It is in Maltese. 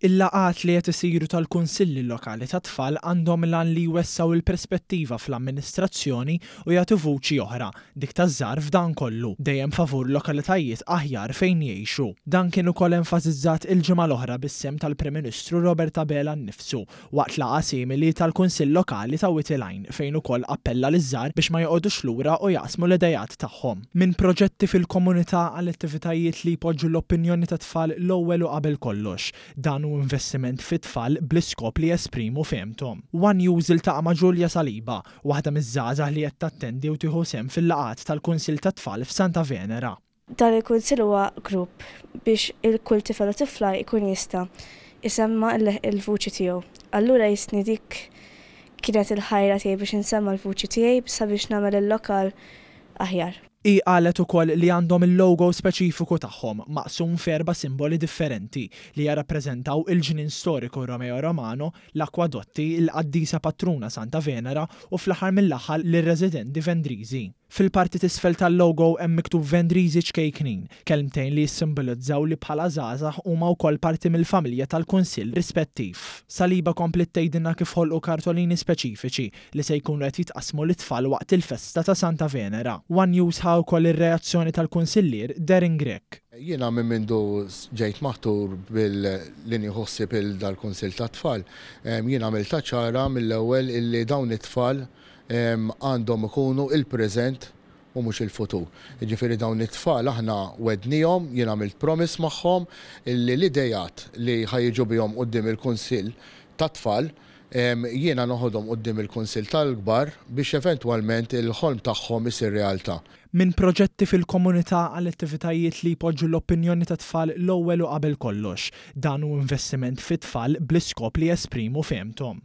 Il-laqgħat li qed isiru tal-Kunsilli Lokali tat-Tfal għandhom l-għan li jwessgħu l-perspettiva fl-amministrazzjoni u jagħtu vuċi oħra, dik taż-żgħar f'dan kollu, dejjem favur lokalitajiet aħjar fejn jgħixu. Dan kien ukoll enfasizzat il-ġimgħa l-oħra bis-sehem tal-Prim Ministru Robert Abela nnifsu waqt laqgħa simili tal-Kunsill Lokali ta' Wied il-Għajn fejn ukoll appella liż-żgħar biex ma joqogħdux lura u jaqsmu l-ideat tagħhom. Minn proġetti fil-komunità għal attivitajiet li jpoġġu l-opinjoni tat-tfal l-ewwel u qabel kollox. Dan hu investiment fit-tfal bl-iskop li jesprimu fehmthom. One News iltaqa' ma' Julia Saliba, waħda miż-żgħażagħ li qed tattendi u tieħu sehem fil-laqgħat tal-Kunsill tat-Tfal f'Santa Venera. Dan il-kunsill huwa grupp biex kull tifel u tifla jkun jista' jsemma' l-vuċi tiegħu. Allura jisni dik kienet il-ħajra tiegħi biex insemma' l-vuċi tiegħi sabiex nagħmel il-lokal aħjar. Hi qalet ukoll li għandhom il-logo speċifiku tagħhom, maqsum f'erba' simboli differenti, li jarrappreżentaw il-ġnien storiku Romeo Romano, l-akkwadotti, il-qaddisa patruna Santa Venera u fl-aħħar mill-aħħar lir-residenti Vendriżi. Fil-parti t'isfel tal-logo hemm miktub Vendriżi ċkejknin, kelmtejn li jissimbolizzaw li bħala żgħażagħ huma wkoll parti mill-familja tal-kunsill rispettiv. Saliba kompliet tgħidilna kif ħolqu kartolini speċifiċi li se jkunu qed jitqassmu lit-tfal waqt il-festa ta' Santa Venera. One News ħa wkoll ir-reazzjoni tal-kunsillier Darren Grech. Jiena minn mindu ġejt maħtur bil li nieħu ħsieb il dal-Kunsill tat-Tfal, jiena għamiltha ċara mill-ewwel illi dawn it-tfal għandhom ikunu il-preżent u mhux il-futur. Jiġifieri dawn it-tfal aħna wegħdnihom, jien għamilt promise magħhom illi l-ideat li ħa jiġu bihom quddiem il-Kunsill tat-Tfal jiena noħodhom quddiem il-Kunsill tal-Kbar biex eventwalment il-ħolm tagħhom isir realtà. Minn proġetti fil-komunità għal attivitajiet li jpoġġu l-opinjoni tat-tfal l-ewwel u qabel kollox. Dan hu investiment fit-tfal bl-iskop li jesprimu fehmthom.